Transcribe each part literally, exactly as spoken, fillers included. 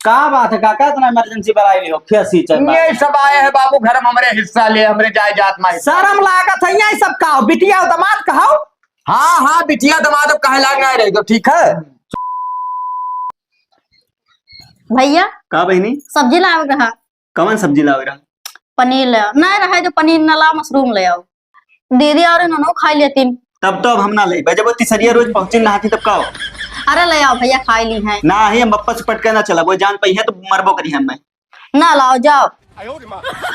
का बात है काका, इतना emergency बुलाए लियो, कैसी चल बात? ये सब आए हैं बाबू, घर में हमरे हिस्सा ले, हमरे जायदाद में हिस्सा। शर्म लागत है, ये सब का हो? बिटिया और दामाद कहो। हाँ, हाँ, बिटिया दामाद अब कहे लाग ना रहे तो ठीक है। भैया, का बहिनी? सब्जी लावे रहा। कवन सब्जी लावे रहा? पनीर ले, नहीं रहे जो पनीर न लाओ, मशरूम ले आओ। दीदी और ननो खाई लेतीन। तब तो अब हम ना लेबे, जब वो तिसरिया रोज पहुँची ना थी तब का हो? अरे ले आओ भैया, खाई ली है। ना ही हम बप्पा से पटके ना चला, वो जान पइहे तो मरबो करी हम मैं। ना लाओ, जाओ।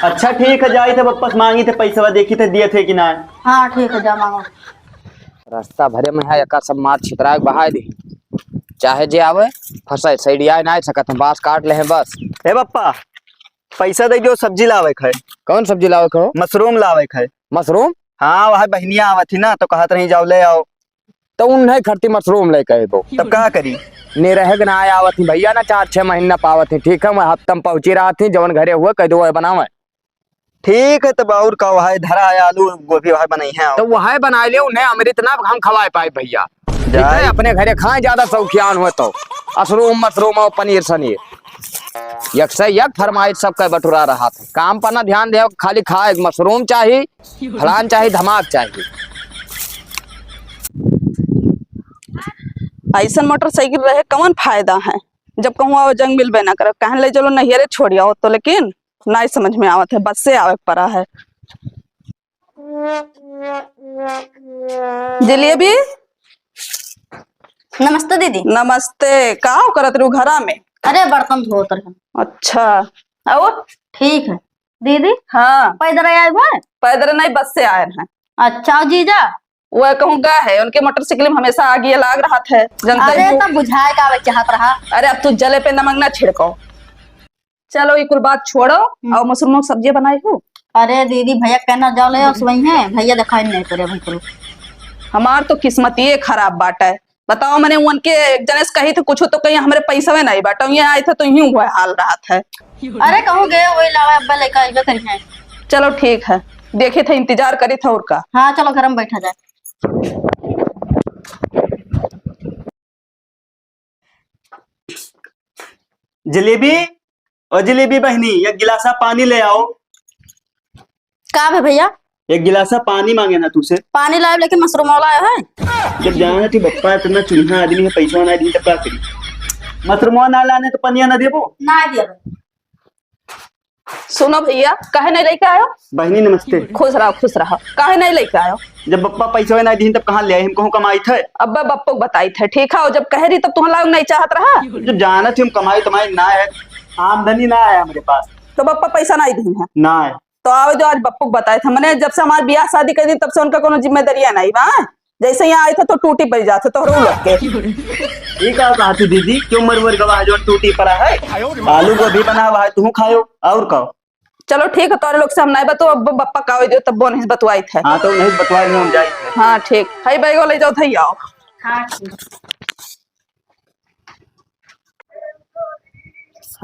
अच्छा ठीक है, जाई थे बप्पा से मांगी थे पैसा, देखी थे दिए थे कि ना। हाँ ठीक है, जा मांगो। रास्ता भरे में है, एका सब मार छितराए के बहाए दे। चाहे जे आवे, फंसाए, सैडियाए ना सकत हम, बांस काट ले हैं बस। ए बप्पा, पैसा दे दियो, सब्जी लावे के है। कौन सब्जी लावे के हो? मशरूम लावे के है। मशरूम? हाँ, वह बहनिया आवत थी ना, तो कहत रही जाओ ले आओ। तो उन्हें खरती मशरूम लेके अइबो। तब का करी? निरहग ना आए आवत ही भैया, ना चार छह महीना पावत ही। ठीक है, मैं हफ्ता में पहुंची रहा थी, जवन घरे हुए कह दो वह बनावे। ठीक है, तब और का, वह धरा है आलू गोभी वह बनाई है। तो वह बनाए ले, उन्हें अमृत ना हम खवाए पाए भैया। ठीक है, अपने घरे खाए, ज्यादा शौकियान हुए तो मशरूम, मशरूम और पनीर सनीर। एक से एक फरमाइश सबका बटुरा रहा था। काम पर ना ध्यान दे, खाली खाए, मशरूम चाही, फलान चाही, धमाक चाही। ऐसन मोटरसाइकिल रहे, कवन फायदा है, जब कहूँ आओ जंग मिलबे ना करे, कहन ले चलो नैहरे छोड़ आओ तो, लेकिन नाई समझ में आवत है, बस से आवे के पड़ा है। जलेबी, नमस्ते दीदी। नमस्ते, का हो करत रहू घरा में? अरे बर्तन धोत रहे। अच्छा, और? ठीक है। दीदी, हाँ। पैदल आए हुए? पैदल नहीं, बस से आए हैं। अच्छा, और जीजा? वो कहूँ गए है, उनके मोटरसाइकिल में हमेशा आग ये लाग रहा था, जनते अरे, हो। तब बुझाए का आवे चाहत रहा। अरे, अब तू जले पे नमक ना छिड़को। चलो, ये कुल बात छोड़ो, हम्म। और मशरूम की सब्जी बनाई हो? अरे दीदी, भैया कहना जाओ ले, और वही है, भैया दिखाई नहीं पड़े बिल्कुल। हमार तो किस्मतिये खराब बाटे। बताओ, मने उनके एक जने से कही थे कुछ तो कहीं हमरे पैसवे नहीं बाटे, ये आए थे तो यूं हुआ हाल रहा था। अरे कहूँ गए, वही लावा अब्बा लेकर आइबे करी है। चलो ठीक है, देखे थे, इंतजार करी था और का। हाँ चलो घर में बैठा जाए। जलेबी, ओ जलेबी बहनी, एक गिलासा पानी ले आओ। का बे भैया? एक गिलासा पानी मांगे ना तुसे। पानी लाए लेकिन मशरूम वाला आया है। जब जाना थी बप्पा इतना चूल्हा आदमी है, पैसा ना दी तब का करी? मशरूम ना लाने तो पनिया ना देबो। ना देबो। सुनो भैया, काहे नहीं लेके आयो? बहिनी नमस्ते। खुश रहो, खुश रहो। काहे नहीं लेके आयो? जब बप्पा पैसा नहीं दीन तब कहाँ ले आई? हम कहूँ कमाई थे। अब बप्पो को बताई थे, ठीक है? जब कह रही तब तुम लोग नहीं चाहत रहा। जब जाना थी हम कमाई तमाई ना है, आमदनी ना है हमारे पास। तो बप्पा पैसा नहीं दीन है? ना है। तो आओ जो आज बप्पो को बताए थे। मने जब से हमारे ब्याह शादी कर दी तब से उनका कोनो जिम्मेदारियां नहीं बा। जैसे यहाँ आए थे तो टूटी पड़ जाते तोहरो लोग के। ये का कहा थी दीदी, क्यों मर मर गवा जो टूटी पड़ा है? आलू गोभी बना हुआ है, तू खायो और का। चलो ठीक है, तोरे लोग से हम नहीं बतो, अब बप्पा का हो दियो तब बोन बतवाई थे। हाँ तो नहीं बतवाई हम जाई। हाँ ठीक है, बैगो ले जाओ थे आओ। हाँ ठीक।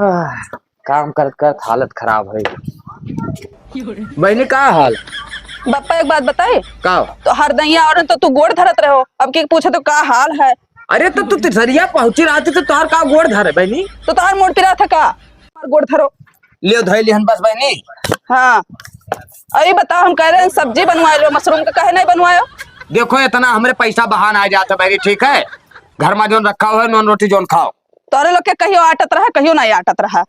आह, काम करत करत हालत खराब है। बहनी का हाल? बप्पा एक बात बताई। का? तो हर दइया और तो तू गोड़ धरत रहो, अब की पूछे तो का हाल है? अरे तो तू तिसरिया पहुंची रहती तो तोहर का गोड़ धरे बहनी? तो तोहर मोड़ पिरा था का? हमार गोड़ धरो। लियो धोई लिहन बस बहनी। हाँ। अभी बताओ, हम कह रहे हैं सब्जी बनवाए लो, मशरूम का काहे नहीं बनवायो? देखो इतना हमरे पैसा बहान आ जाता बहनी, ठीक है? घर में जोन रखा हुआ है, नॉन रोटी जोन खाओ। तोरे लोग के कहियो आटत रहा, कहियो नहीं आटत रहा।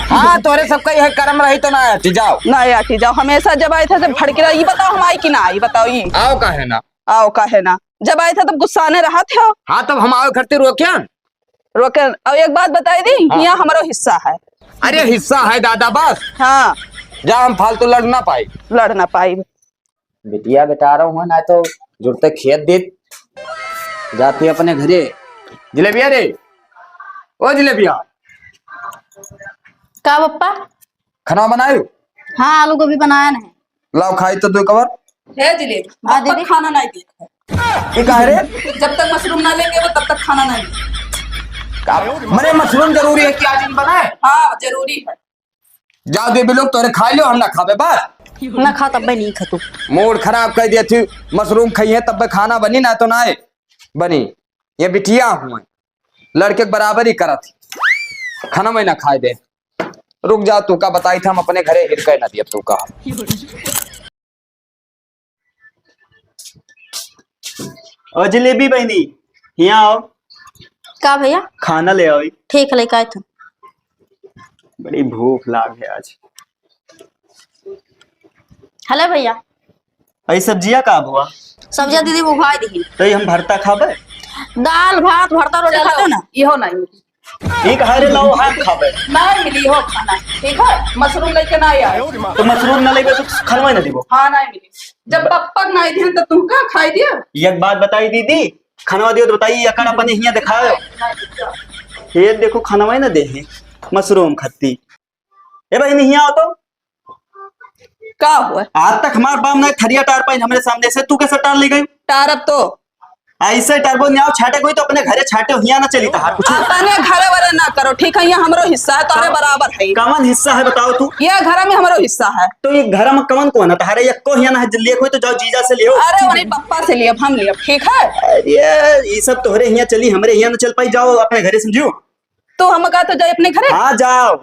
हाँ, तोरे सबका यह कर्म रही तो ना आटी जाओ। नहीं आटी जाओ, हमेशा जब आए थे जब भड़के रहा। ये बताओ हम आई कि ना आई, बताओ ये। आओ काहे ना? आओ काहे ना? जब आए थे तब गुस्सा ने रहा थे हो। हाँ, तब हम आओ खरते रोके। रोके। और एक बात बताई दी, हाँ। यहाँ हमारो हिस्सा है। अरे हिस्सा है दादा बस। हाँ। जा हम फालतू लड़ ना पाई। लड़ ना पाई। बिटिया बेटा रहो हो ना तो जुड़ते खेत देत जाती अपने घरे। जिलेबिया रे, ओ जिलेबिया। का पप्पा? खाना बनायो? हाँ, आलू गोभी बनाया नहीं। लाओ खाई तो दो कवर। हे जिलेबी, हाँ, बप्पा दीदी। खाना नहीं देत है। ये काहे रे? जब तक मशरूम ना लेके वो तब तक खाना नहीं। का? मने मशरूम जरूरी है कि आज ही बनाए? हाँ, जरूरी है। जाओ देवी लोग, तोरे खाए लो, हम ना खाबे बस। ना खा तब नहीं खा तू। मूड खराब कर दिया थी, मशरूम खाई है तब खाना बनी ना तो ना बनी। ये बिटिया हुआ लड़के के बराबर ही करत ही। खाना मैं ना खाए दे। रुक जा, तू का बताई था, हम अपने घरे हिरके ना दिए तू का। ओ जिलेबी बहिनी, हियाँ आओ। का भैया? खाना ले आओ। ठीक है, लेके आए थे। बड़ी भूख लाग है आज। हेलो भैया। अई सब्जिया का हुआ? सब्जिया दीदी उभाई दी। तो हम भरता खाबे? दाल, भात, भरता, रोटी खाते हो ना? इहो नहीं मिली। ई कहा रे लाओ, हम खाबे। नहीं मिली हो खाना, ठीक है? मशरूम लेके ना आए। तो मशरूम ना लेबे तो खनवा ना दिबो। हाँ, नहीं मिली। जब पप्पा के नहीं दिहन तो तू का खाई दिया? एक बात बताई दीदी, खनवा दियो तो बताई, एकड़ अपने हियाँ दिखाओ। नहीं, नहीं, नहीं। ये देखो खनवा ही ना दे है, मशरूम खत्ती। ए भाई, नहीं आओ तो। का हुआ? आज तक हमार बाप ने थरिया टार पाइन हमरे सामने से, तू कैसे टार ले गई? टारब तो। ऐसे टारबो न्याव छाटे कोई तो अपने घरे छाटे, हियाँ ना चली तहार कुछ। अपने घरे वरे ना करो, ठीक है? ये हमरो हिस्सा है, तोरे बराबर है। कवन हिस्सा है बताओ तू? ये घर में हमरो हिस्सा है। तो ये घर में कवन कौन है तहारे? ये को हियाँ ना है, ले कोई तो जाओ जीजा से लियो। अरे वही पप्पा से लियो, हम लियो, ठीक है? अरे ये सब तोहरे हियाँ चली, हमरे हियाँ ना चल पाई, जाओ अपने घरे समझियो। तो हम का तो जाए अपने घरे? हाँ जाओ।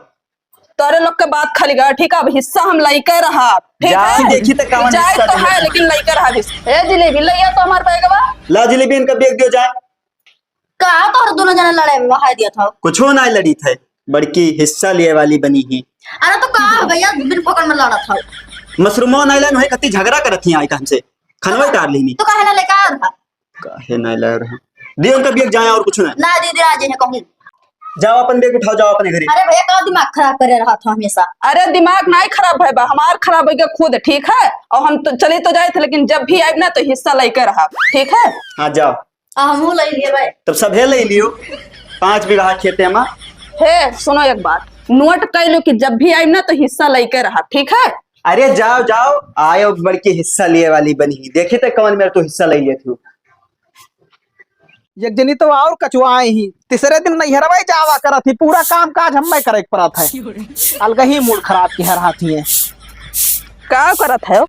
तोरे लोग के बात खाली गा, ठीक है? अब हिस्सा हम लइके रहा, ठीक जाओ, है? देखी त कवन जाए हिस्सा तो देले है, बा। लेकिन लइके रहा हिस्सा। ए जिलेबी, लइया तो हमार बैगवा। ला जिलेबी, इनका बैग दियो जाए। का तोहरे दोनों जना लड़े में बहाय दिया था? कुछो ना लड़ी थे, बड़की हिस्सा लिए वाली बनी ही। अरे तो का हो भैया, बिन पकड़ में लड़ा था। मशरूमो ना लेन, वही कत्ती झगड़ा करत ही आई हमसे। खनवा टार लेनी। तो काहे ना लेके आया था? काहे ना ले रहे? दे उनका बैग जाए और कुछ ना। ना दीदी, राजे है कहूँ। जाओ अपन बैग उठाओ, जाओ अपने घरे। अरे भैया, का दिमाग खराब करे रहा था हमेशा? अरे दिमाग नहीं खराब है बा, हमार खराब हो गया खुद, ठीक है? और हम तो चले तो जाए थे, लेकिन जब भी आए ना तो हिस्सा लेके रहा, ठीक है? हाँ जाओ। आ, हमहू ले लिए भाई। तब सभे ले लियो, पाँच बीघा खेते में। हे, सुनो एक बात, नोट कर लो कि जब भी आइम ना तो हिस्सा लेके रहा, ठीक है? अरे जाओ, जाओ, आयो बड़की हिस्सा लिए वाली बनी। देखी तो कवन मेरा तू हिस्सा ले लिए तू। एक जनी तो और कचुआए ही, तीसरे दिन नैहरवा ही जावा करत ही, पूरा काम काज हम्मे करे के पड़त है। अलग ही मूड खराब की हर हाथी है। का करत है?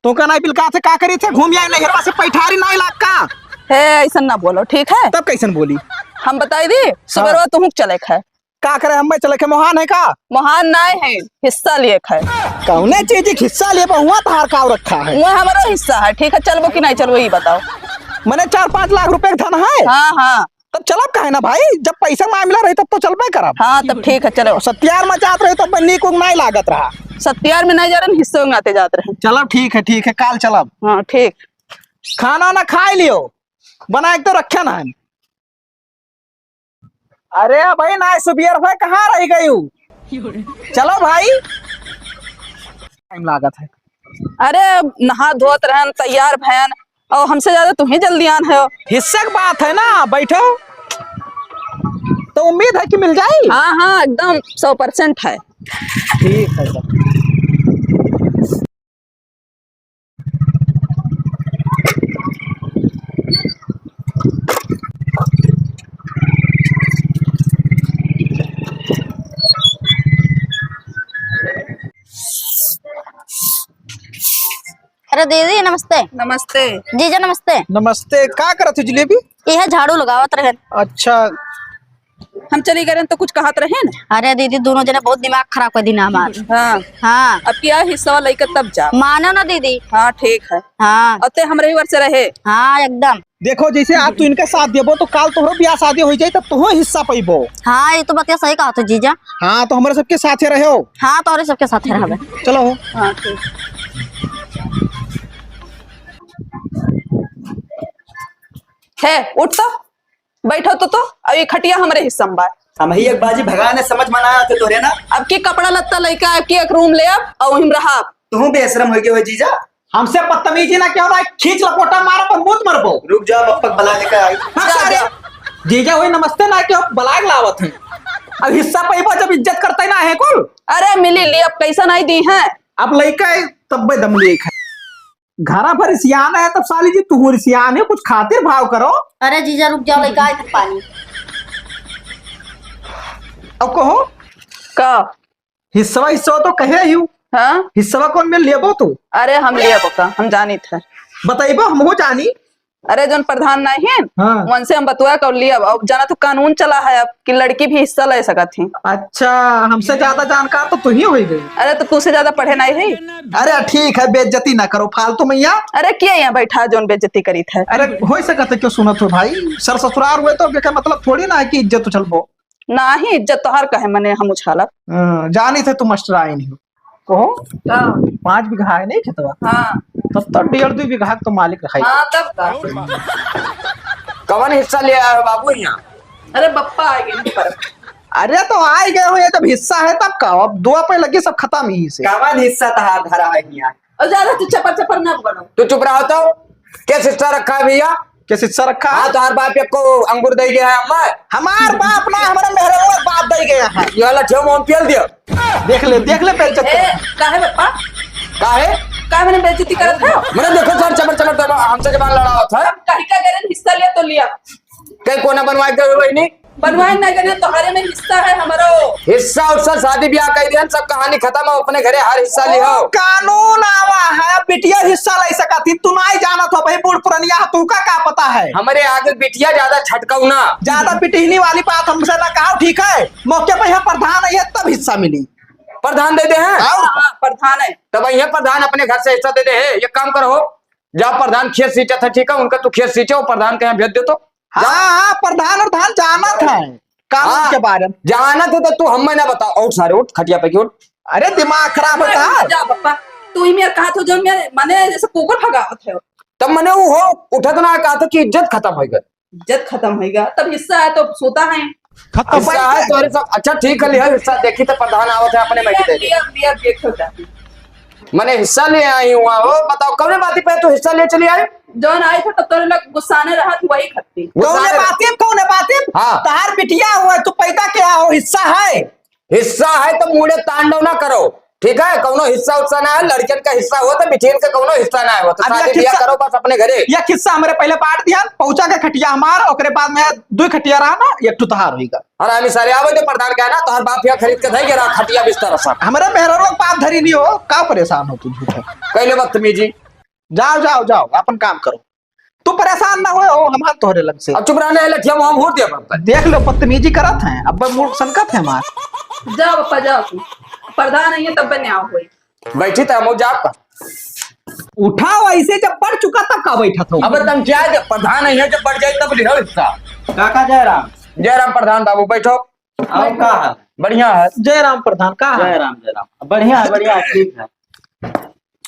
तू का नाई बिलका थे, का करी थे? घूम आए नैहरवा से पैठारी नाई लाग का? हे, ऐसन ना बोलो, ठीक है? तब कैसन बोली? हम बताई दी, सुबेरवा हाँ। तुहूँ चले खे। का करे, हम्मे चले खे? मोहान है का? मोहान नाई है, हिस्सा लिए खे। कौने चीज के हिस्सा लिए? बहुआ तहार काव रखा है? वो हमारा हिस्सा है, ठीक है? चलबो कि नहीं चलबो, ये बताओ। मने चार पाँच लाख रुपए के धन है? हाँ, हाँ। तब चलब काहे ना भाई, जब पैसा मामला रही तब तो चलबे करब। हाँ, तब ठीक है, चलो। सत्यार में जात रहे तब नीक उक नाई लागत रहा। सत्यार में नहीं जा रहे, हिस्से में आते जात रहे। चलब, ठीक है, ठीक है, काल चलब। हाँ, ठीक। खाना ना खाए लियो, बना के तो रखे ना है। अरे भाई, ना सुबियर भाई, कहाँ रह गयू? चलो भाई, टाइम लागत है। अरे, नहा धोत रहन, तैयार भयन, और हमसे ज्यादा तुम ही जल्दी आन है। हिस्से की बात है ना, बैठो। तो उम्मीद है कि मिल जाई? हाँ, हाँ, एकदम सौ परसेंट है। ठीक है सर। अरे दीदी नमस्ते। नमस्ते। जीजा नमस्ते। नमस्ते। का करत हो जिलेबी? यह झाड़ू लगावत रहे। अच्छा। हम चली गए तो कुछ कहत रहे न? अरे दीदी, दोनों जने बहुत दिमाग खराब कर दी ना हमार। हाँ। हाँ। अब क्या हिस्सा लइके तब जा। मानो ना दीदी। हाँ, ठीक है। हाँ। अब ते हमरे ही वर्ष रहे। हाँ, एकदम। देखो, जैसे आज तू इनका साथ देबो, तो काल तोहरो ब्याह शादी हो जाई, तब तोहो हिस्सा पइबो। हाँ, ये तो बतिया सही कहा तो जीजा। हाँ, तो हमारे सबके साथे रहो। हाँ, तोहरे सबके साथे रहबे। चलो हो। हाँ, ठीक। हे, उठ तो। बैठो तो, तो, अब ये खटिया हमरे हिस्सा में बा। हम ही एक बाजी भगाने समझ में ना आते तोरे ना। अब की कपड़ा लत्ता लइके, अब की एक रूम ले अब, और वहीं रहा। तू बेशरम हो गए हो जीजा। हमसे बदतमीजी ना क्यों ना, खींच लपोटा मार अपन मुंह मरबो। रुक जा, बप्पक बला लेकर आई। हाँ, जा, सारे। जा। जीजा हुई नमस्ते ना क्यों बलाग लावत है। अब हिस्सा पैबा जब इज्जत करते ना है कुल। अरे मिली ली, अब कैसा नहीं दी है। अब लइका है, तब बे दम ले है। घरा भर सियान है, तब साली जी तू सियान है, कुछ खातिर भाव करो। अरे जीजा रुक जाओ, लइका है तब पानी। अब कहो। का? हिस्सवा, हिस्सवा तो कहे ही हूँ। हाँ? हिस्सवा कौन में लेबो तू? अरे हम लेबो का, हम जानी थे। बताइबो, हम हो जानी। अरे, जौन प्रधान नाहीं है, हाँ। उनसे हम बतवा कर लिया। अब जाना तो कानून चला है अब कि लड़की भी हिस्सा ले सकत ही। अच्छा, हमसे ज्यादा जानकार तो तू ही होई गई। अरे, तो तू से ज्यादा पढ़े नाहीं है। अरे, ठीक है, बेइज्जती ना करो फालतू में यहाँ। अरे, के यहाँ बैठा जौन बेइज्जती करीत है? अरे, होई सकत है, क्यों सुनत हो भाई, सर ससुरार हुए तो क्या मतलब थोड़ी ना है कि इज्जत उछलबो। नाहीं, इज्जत तोहार कहे मने हम उछालब। हाँ, जानी थे तू मास्टर आई नहीं हो। कहो, का? पाँच बीघा है नहीं खेतवा? हाँ। तब तो डेढ़ दो बीघा के तो मालिक रखाई। हाँ, तब का? कवन हिस्सा ले आए हो बाबू यहाँ? अरे बप्पा आ गए पर। अरे तो आ ही गए हो, ये जब हिस्सा है तब का? अब दुआ पे लगी सब खत्म ही से। कवन हिस्सा तहार धरा है यहाँ? और ज्यादा तू चपर चपर ना बनो। तू चुप रहो तो। क्या हिस्सा रखा है भैया? क्या हिस्सा रखा है? हाँ, तोहार बाप एक को अंगूर दे गया है अम्मा। हमार बाप ना, हमारे मेहरवा बाप दे गया है। ये वाला ठेव मोम पियल दिया। देख ले, देख ले बेइज्जत ए, कर। काहे बप्पा? काहे? काहे मने बेइज्जती करत है? मने देखो सर, चमर चमर तो हमसे जबान लड़ावत है। अब कहीं का गरन हिस्सा लिया तो लिया। कहीं कोना बनवाए के बहनी? बनवाए ना गए, तोहरे में हिस्सा है हमरो। हिस्सा उस्सा शादी ब्याह कह दिया, सब कहानी खत्म हो, अपने घरे हर हिस्सा लिहो। कानून आवा है, बिटिया हिस्सा ले सकत ही, तू नाहीं जानत हो भाई, बूढ़ पुरनिया, तू का, का पता है? हमरे आगे बिटिया ज्यादा छटकाऊ ना। ज्यादा पिटहनी वाली बात हमसे ना कहो, ठीक है? मौके पे यहाँ प्रधान आई है तब हिस्सा मिली। प्रधान दे दे हैं? और? हाँ, हाँ, प्रधान है। तब यहाँ प्रधान अपने घर से हिस्सा दे दे है। एक काम करो, जाओ प्रधान खेत सींचत है, ठीक है, उनका तू खेत सींचे, वो प्रधान के यहाँ भेज दे तो। हाँ, हाँ, प्रधान और धान जानत है कानून हाँ, के बारे में। जानत है तो तू हमें ना बता। उठ सारे, उठ, खटिया पे की उठ। अरे, दिमाग खराब होता है। जा बप्पा, तू ही मेरे कहा था जो मेरे मने जैसे कुकुर भगावत है। तब मने वो हो, उठत ना कहा था कि इज्जत खत्म होइगा। इज्जत खत्म होइगा, तब हिस्सा है तो सोता है। खत्म हिस्सा है तो अरे सब, अच्छा ठीक है, लिया हिस्सा, देखी तो प्रधान आवत है अपने में लिया, की दे। लिया, लिया, देखो जा। मने हिस्सा ले आई हुआ हो, बताओ कौने बाती पे तू हिस्सा ले चली आई? जौन आई था तब तोरे लोग गुस्साने रहत वही खत्ती। गुस्साने कौने रह- बाती, कौने बाती? हाँ। तहार बिटिया हुआ, तू पैदा क्या हो, हिस्सा है? हिस्सा है तो मूड़े तांडव ना करो, ठीक है? कौनो हिस्सा उस्सा ना है, लड़कियन का हिस्सा हो तो बिटियन का कौनो हिस्सा ना हो, तो अब ये शादी ब्याह किस्सा, करो बस अपने घरे। ये किस्सा हमरे पहले बांट दिया, पहुंचा के खटिया हमार, ओकरे बाद में दो खटिया रहा ना, एक ठो तहार होइगा। हरामी सारे, आवे दे प्रधान का है ना, तोहर बाप यहाँ खरीद के धई के रहा खटिया बिस्तर सब। हमरे मेहरवा के बाप धरी नहीं हो, का परेशान हो तू झूठे? कैले बदतमीजी। जाओ, जाओ, जाओ, अपन काम करो। तू परेशान ना होए हो, हम हाथ तोहरे लग से। अब चुप रहने लठिया मुँह हम घूर दिया पर। देख लो, बदतमीजी करत हैं, अब मूड सनकत है हमार। जाओ बप्पा, जाओ तू। प्रधान आई है, तब न्याय होई। बैठी तो हम जाओ का। उठाओ, ऐसे जब बढ़ चुका तब का बैठत हो? अब तुम क्या, जब प्रधान आई है, जब बढ़ जाए तब लिहो हिस्सा। काका जयराम। जयराम प्रधान बाबू, बैठो। और का हाल? बढ़िया है। जयराम प्रधान, का हाल? जयराम, जयराम। बढ़िया है, बढ़िया है, ठीक है।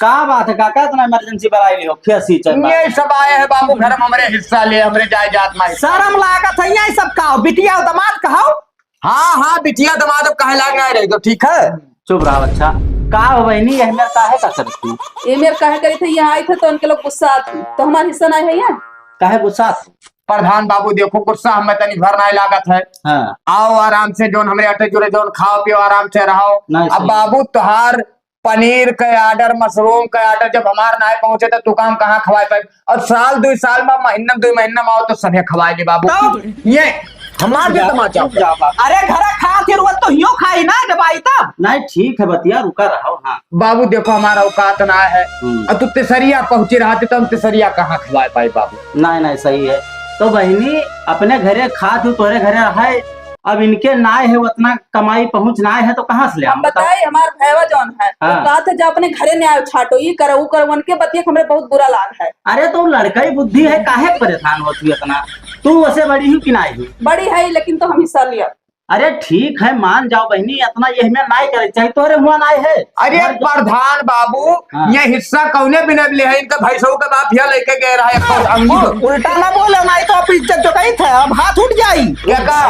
का बात है काका, इतना इमरजेंसी बुलाई लिहो, खेत सींचे बा? ये सब आए हैं बाबू, घर में हमरे हिस्सा ले, हमरे जायदाद में हिस्सा। शर्म लागत है, ये सब का हो? बिटिया और दामाद कहाओ? हाँ, हाँ, बिटिया दामाद अब कहे लाग ना रहे तो ठीक है। चुप रहो, अच्छा। का हो बहनी, ये मेर काहे का करत तू? ये मेर काहे करी थे, यहाँ आई थे तो उनके लोग गुस्सा आती, तो हमारा हिस्सा नहीं है यहाँ। काहे गुस्सा आती? प्रधान बाबू देखो, गुस्सा हमें तनी भर नहीं लागत है। हाँ। आओ आराम से, जोन हमरे अटे जुरे, जोन खाओ पियो, आराम से रहो। नहीं, अब सही। बाबू तोहार पनीर के order, mushroom के order जब हमार नाय पहुंचे तो तू काम कहाँ खवाए पाए? और साल दुई साल में, महीना दुई महीना में आओ तो सभे खवाए ले बाबू। तब? ये हमार के तमाचा हो गया। अरे घरा खा फिर वो तो हियो खाई ना जब आई तब। नहीं ठीक है बतिया, रुका रहो। हाँ। बाबू देखो हमारा औकात ना है। हम्म। और तू तिसरिया पहुंची रहती तो हम तिसरिया कहाँ खवाए पाए बाबू? नहीं नहीं सही है। तो बहनी अपने घरे खा तू तोरे घरे रहे, अब इनके नाय है, उतना कमाई पहुँच नाय है, तो कहाँ से ले हम हम बताओ? बताई, हमार भैवा जौन है, हाँ। वो कहत है, "जा अपने घरे न्याय छाटो, ई करो, ऊ करो," उनके बतिया के हमरे बहुत बुरा लाग है। अरे, तो लड़का ही बुद्धि है, काहे परेशान होत हुई इतना? तू वैसे बड़ी हूँ कि नाय हूँ? बड़ी है, लेकिन तो हम हिस्सा लिया। अरे, ठीक है, मान जाओ बहनी, इतना ये हमें नाय करे चाहिए, तोहरे हुआ नाय है। अरे, हमारे प्रधान बाबू, हाँ। ये हिस्सा कौने बिना ले है? इनका भैंसों का बाप यहाँ लेके गए रहा है, एक बार अंगूर। उल्टा ना बोले, नाय तो आप इज्जत जो कही थे, अब हाथ उठ जाई। क्या कहा?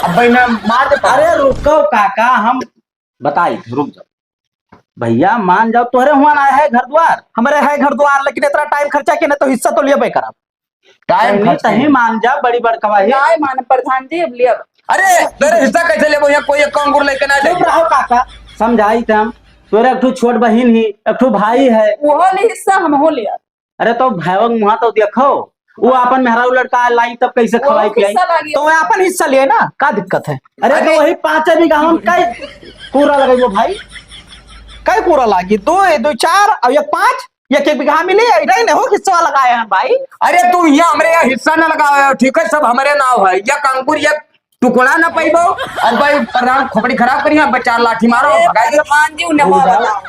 अब भाई मैं मार देता हूँ। अरे रुको काका, हम बताई थे, रुक जाओ। भैया मान जाओ, तोहरे हुआ ना है घर द्वार। हमरे है घर द्वार, लेकिन इतना टाइम खर्चा के ना तो हिस्सा तो लेबे करब। टाइम पहले खर्चा। तही मान जा, बड़ी बड़कवा है। नाय मान प्रधान जी, अब लेब। अरे, तेरे हिस्सा कैसे लेबो? यहाँ कोई एक अंगूर लेके ना चुप जाए। रहो काका, समझाई थे हम। तोरे एक ठो छोट बहिन ही, एक ठो भाई है। वो ले हिस्सा, हम हो लिया। अरे तो भैवक मुहा तो देखो, वो अपन मेहरारू लड़का लाई तब कैसे वो खवाई पिलाई? हिस्सा लागी। तो वह अपन हिस्सा लिए ना, का दिक्कत है? अरे तो अरे। वही पाँच बीघा हम कई कूड़ा लगेबो भाई? कई कूड़ा लागी? दो, दो चार और एक पाँच। एक एक बीघा मिली, रही ने हो हिस्सा लगाए हैं भाई। अरे तू यहाँ हमरे यहाँ हिस्सा ना लगावे हो, ठीक है, सब हमरे नाव है। या अंकुर, या टुकड़ा ना पैबो। अब भाई प्रधान खोपड़ी खराब करी, अब चार लाठी मारो, अरे भगाई दो। प्रधान जी, उन्हें वो बताओ।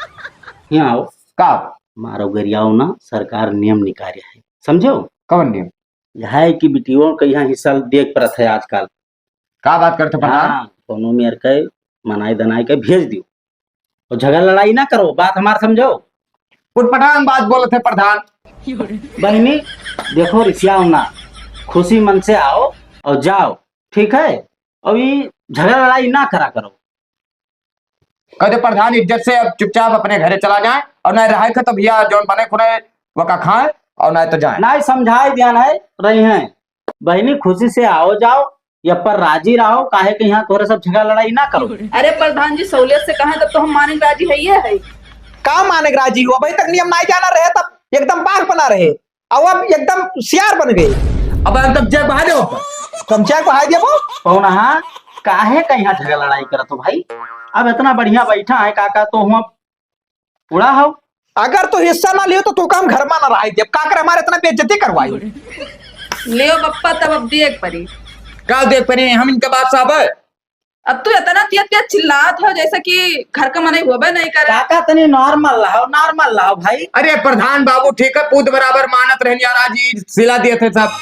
यहाँ आओ। का? मारो गरियाओ ना, सरकार नियम निकाले है, समझो? कौन नियम? यह है कि बिटियों का यहाँ हिस्सा देख परत है आजकल। का बात करते प्रधान? हाँ, कोनो मेर के मनाई दनाई के भेज दियो और झगड़ा लड़ाई ना करो, बात हमार समझो। उटपटांग बात बोलत है प्रधान। बहनी, देखो रिसियाओ ना, खुशी मन से आओ और जाओ, ठीक है? और ये झगड़ा लड़ाई ना करा करो। कह दे प्रधान, इज्जत से अब चुपचाप अपने घरे चला जाए और ना रहे के तो भैया जौन बने खुने वका खाए और ना तो जाए। ना समझाए दिया है रही हैं। बहनी खुशी से आओ जाओ, या पर राजी रहो, काहे के यहाँ तोहरे सब झगड़ा लड़ाई ना करो। अरे प्रधान जी, सहूलियत से कहा तब तो हम माने के राजी है, ये है। का माने के राजी हो? अभी तक नियम नाई जाना रहे, तब एकदम बाघ बना रहे, अब अब एकदम सियार बन गए। अब हम तब जय बहा दे ऊपर। तुम जय बहा दे वो। कौन हा? काहे का यहाँ झगड़ा लड़ाई करत हो भाई? अब इतना बढ़िया बैठा है काका, तो हम उड़ा हो। अगर तू हिस्सा ना लियो तो तू काम घर में ना रहाई देब। का करे हमारे इतना बेइज्जती करवाई? लियो बप्पा, तब अब देख परी। का देख परी? हम इनके बात साहब है। अब तू इतना तेज तेज चिल्लात हो जैसे कि घर का मनई होबे नहीं करे। काका तनी normal रहो, normal रहो भाई। अरे प्रधान बाबू ठीक है, पूत बराबर मानत रहन यार, आज ई सिला दिए थे सब।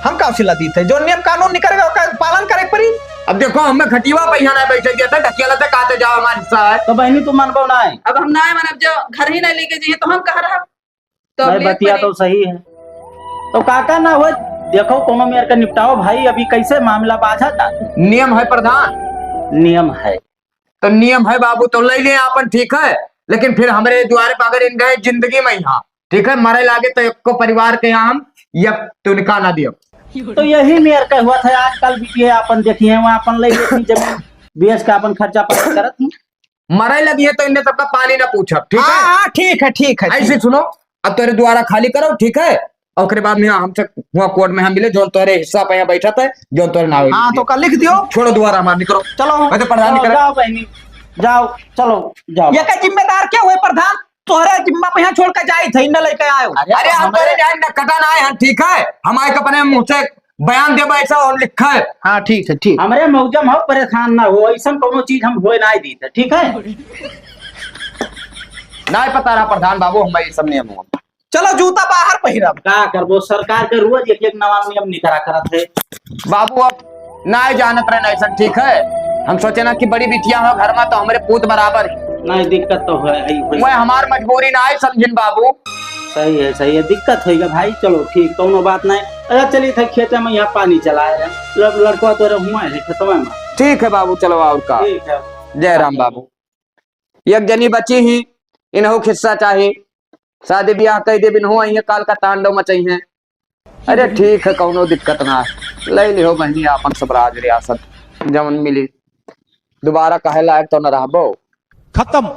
हम का सिला दी थे? जो नियम कानून निकलेगा ओकर पालन करे परी। अब देखो हमें खटिया पे यहाँ ना बैठे दिया था, ढकेला था, कहते जाओ हमारे हिस्सा है। तो बहनी तू मनबो ना है। अब हम ना मानब, जो घर ही नहीं लेके जाइए तो हम कहाँ रहा? तो भाई, बतिया तो सही है। तो काका ना हो, देखो कोनो मेर का निपटाओ भाई, अभी कैसे मामला बाझा था? नियम है प्रधान। नियम है। तो नियम है बाबू, तो ले ले आपन, ठीक है, लेकिन फिर हमरे द्वारे पर अगर इन रहे जिंदगी में यहाँ, ठीक है, मरे लागे तो एको परिवार के यहाँ हम ये तुनका ना दियो। तो यही मेर का हुआ था, आजकल भी ये आपन देखिए, वहाँ आपन ले ले अपनी जमीन बेच के आपन खर्चा पानी करत ही। मरे लगी है तो इनने सबका पानी ना पूछब, ठीक है? हाँ, हाँ, ठीक है, ठीक है, ऐसे ठीक। सुनो, अब तेरे द्वारा खाली करो, ठीक है? और ओकरे बाद में हमसे हुआ कोर्ट में हम मिले, जो तोरे हिस्सा पे यहाँ बैठा था, जो तोरे नाव हाँ, लिख तो दिया। का लिख दियो। छोड़ो द्वारा हमारे, निकलो। चलो। मैं तो प्रधान चलो, निकलो। जाओ बहनी, जाओ, चलो, जाओ। ये का जिम्मेदार क्या हुए प्रधान? तोहरे जिम्मा पे यहाँ छोड़ के जाए थे, न लेके आयो। अरे, अरे, हम हमरे तोरे जाए न कटा ना आए हैं, ठीक है? हम आए के अपने मुँह से बयान देबा, ऐसा और लिखा है। हाँ, ठीक है, ठीक। हमरे मौजम हो, परेशान ना हो, ऐसन कोनो चीज हम होए ना दी थे, ठीक है? ना पता रहा प्रधान बाबू, हम ये सब नियम हो। चलो जूता बाहर पहिरब। का करबो, सरकार के रोज एक एक नवा नियम निकरा करत है। बाबू अब ना जानत रहे ऐसा, ठीक है? हम सोचे ना कि बड़ी बिटिया हो घर में तो हमरे पूत बराबर ही। नहीं, दिक्कत तो है, है, है। मैं हमार मजबूरी ना है समझिन बाबू। सही है, सही है, दिक्कत होइगा भाई। चलो ठीक, कौनो बात नहीं। अरे चलिए थे खेते में यहाँ पानी चलाए रहे, लड़-, लड़कवा तो रहुआ है खेतवा में। ठीक है बाबू, चलो और का। ठीक है। जय राम बाबू। एक जनी बची ही, इनहू खिस्सा चाही, शादी ब्याह कई देब, इनहू आई हैं, काल का तांडव मचाई हैं। अरे ठीक है, कौनो दिक्कत ना है, ले लिहो बहनी आपन सब राज रियासत जवन मिली, दोबारा कहे लायक तो न रहबो। खत्म।